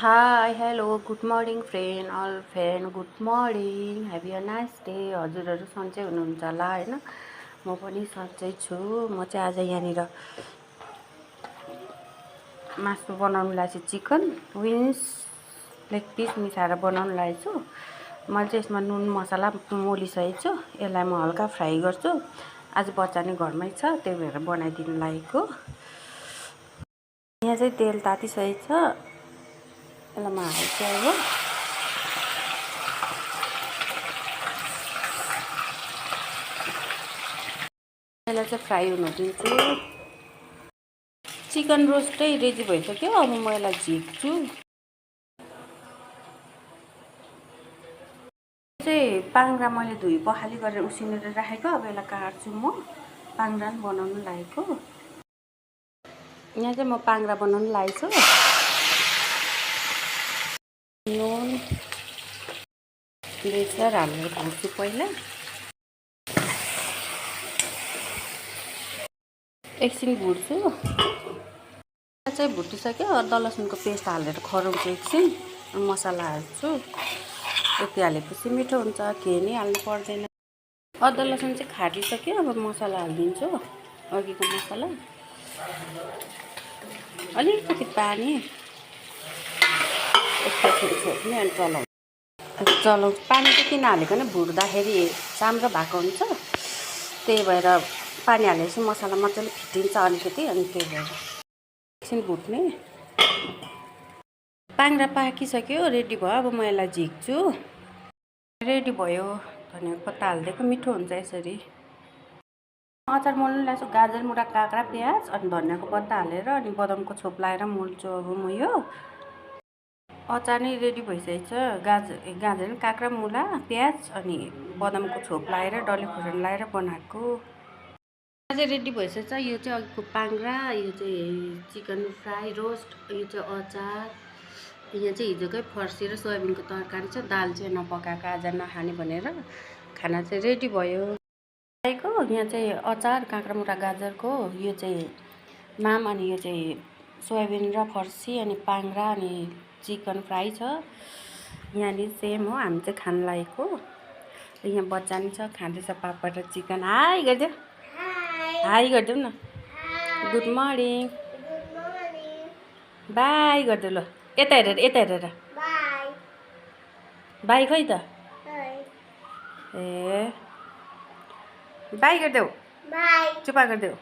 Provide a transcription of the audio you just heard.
Hi, hello, good morning friend, all friend, good morning, have a nice day. हजुरहरू सन्चै हुनुहुन्छ होला हैन। म पनि सन्चै छु। म चाहिँ आज यहाँनिर मासु बनाउनु लागेको छु, चिकन विङ्स लेग पिस मिसाएर बनाउनु लागेको छु। मैले चाहिँ यसमा नुन मसला मोलिसकेको छु। यसलाई म हल्का फ्राई गर्छु। आज बच्चा नि घरमै छ, त्यही भएर बनाइदिनु लागेको। यहाँ चाहिँ तेल तातिसकेको छ। यसलाई म हाल्छु अब। यसलाई चाहिँ फ्राई हुन दिन्छु। चिकन रोस्टै रेडी भइसक्यो। अब म यसलाई झिक्छु। चाहिँ पाङ्ग्रा मैले धुई पखाली गरेर उसिनेर राखेको। अब यसलाई काट्छु म। पाङ्ग्रा पनि बनाउनु लागेको। यहाँ चाहिँ म पाङ्ग्रा बनाउनु लागेको छु। नुन बेसार हालेर भुट्छु पहिला। एकछिन भुट्छु। चाहिँ भुटिसक्यो। अदुवा लसुनको पेस्ट हालेर खराउँछु एकछिन। मसला हाल्छु। यति हालेपछि मिठो हुन्छ। घिउ नि हाल्नु पर्दैन। अदुवा लसुन चाहिँ खारिसक्यो। अब मसला हालिदिन्छु। अघिको मसला अलिकति पानी एकैछिन छोप्ने अनि चलाउँछु। पानी चाहिँ किन हालेको भने भुट्दाखेरि चाम्रो भएको हुन्छ। त्यही भएर पानी हालेपछि मसला मजाले फिटिन्छ अलिकति। अनि त्यही भएर एकछिन भुट्ने। पाङ्ग्रा पाकिसक्यो, रेडी भयो। अब म यसलाई झिक्छु। रेडी भयो। धनियाँ पत्ता हालिदिएको मिठो हुन्छ यसरी। अचार मोल्नु ल्याएको छु। गाजर, मुला, काँक्रा, प्याज अनि धनियाँको पत्ता हालेर अनि बदामको छोप लाएर मोल्छु अब म यो। अचार नै रेडी भइसकेको छ। गाजर, काँक्रा, मुला, प्याज अनि बदामको छोप लाएर डल्ले खोर्सानी लाएर बनाएको। अझै रेडी भइसकेको छ। यो चाहिँ अघिको पाङ्ग्रा, यो चाहिँ चिकन फ्राई रोस्ट, यो चाहिँ अचार, यहाँ चाहिँ हिजोकै फर्सी र सोयाबिनको तरकारी छ। दाल चाहिँ नपकाएको आज नखाने भनेर खाना चाहिँ रेडी भयो। यहाँ चाहिँ अचार काँक्रा मुला गाजरको, यो चाहिँ माम, अनि यो चाहिँ सोयाबिन र फर्सी अनि पाङ्ग्रा अनि चिकन फ्राई छ। यहाँनिर सेम हो। हामी चाहिँ खान लागेको। यहाँ बच्चा नि छ, खाँदैछ पापड र चिकन। हाई गरिदेऊ। हाई गरिदेऊ न। Good morning. बाई गरिदेऊ ल। यता हेरेर बाई खै त। ए बाई गरिदेऊ। चुपा गरिदेऊ।